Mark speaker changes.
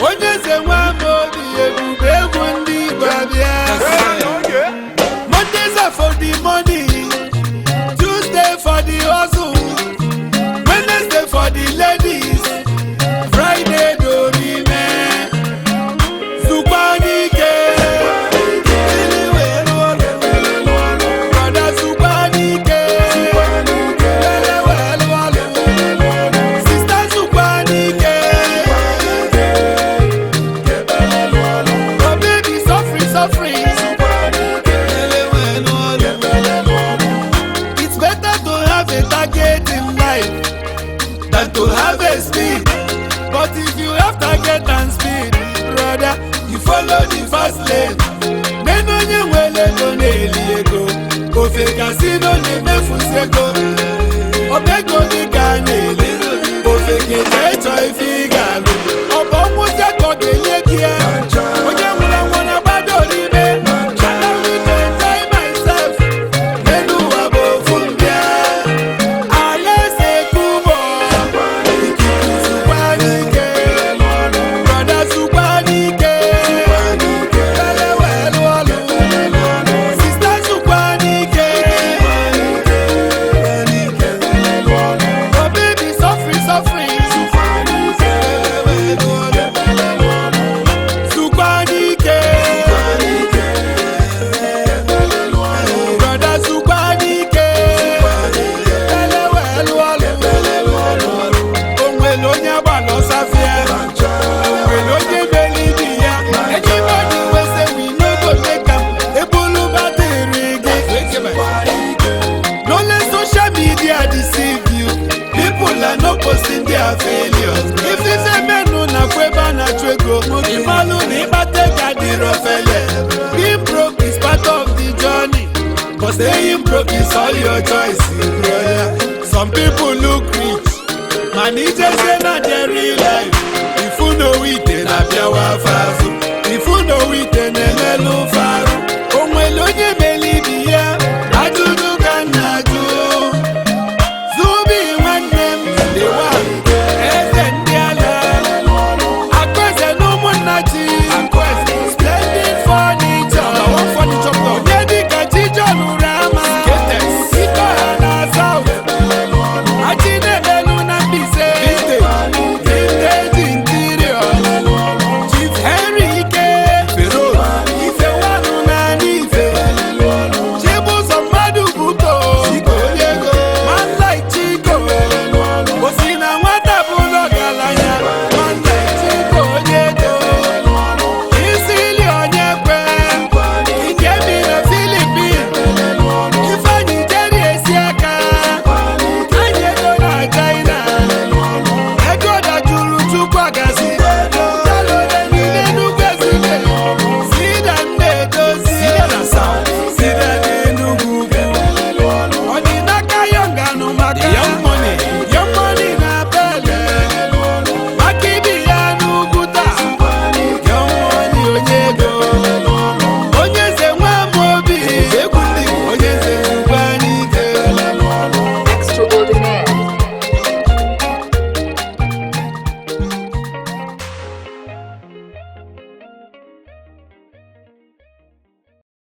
Speaker 1: Onye eze nwa obi ebube egwu ndị Igbo abịa. Mondays are for the money, Tuesday for the hustle, Wednesday for the ladies, Friday dorime. Zukwa n'ike, ili wee rụọ ọrụ. Brother, zukwa n'ike, ele wee lụọ ọrụ. Sister, zukwa n'ike. Oh baby, suffering, suffering. Ele wee lụọ ọrụ. It's better to have a target in life than to have a speed. But if you have target and speed, brother, you follow the fast lane. Nene onye nwere ego na-eli ego, ofe kasino na-emefusi ego. Ọba ego dị ka a na-eli, ofe keje ịchọ ife ị ga-alụ. Ọ bụ ọnwụzie ka ọ ga-enye gị ya. Onye nwụrụ anwụ na-agbado n'ime. Allow me to enjoy myself. N'elu ụwa bụ ofu mbịa. Alaeze Kubo, ikuku zukwa n'ike, brother, zukwa n'ike, ele wee lụọ ọlụ, sister, zukwa n'ike. Oh baby, suffering, suffering, ele wee lụọ ọlụ, zukwa n'ike, brother, zukwa n'ike, ele wee lụọ ọlụ. Onwere onye agbala ọsafịa, onwere onye mere ibi ya. Anybody wey say we no go make am, ebulu battery gị. No let social media deceive you. People are not posting their failures. If ife menu na kwu ebe a na-achụ ego, ịmalụ na ịkpata ego adịrọ fele. Being broke is part of the journey, but staying broke is all your choice, brother. Some people look rich, mana ijezie na their real life, ifu no ite na bịawa.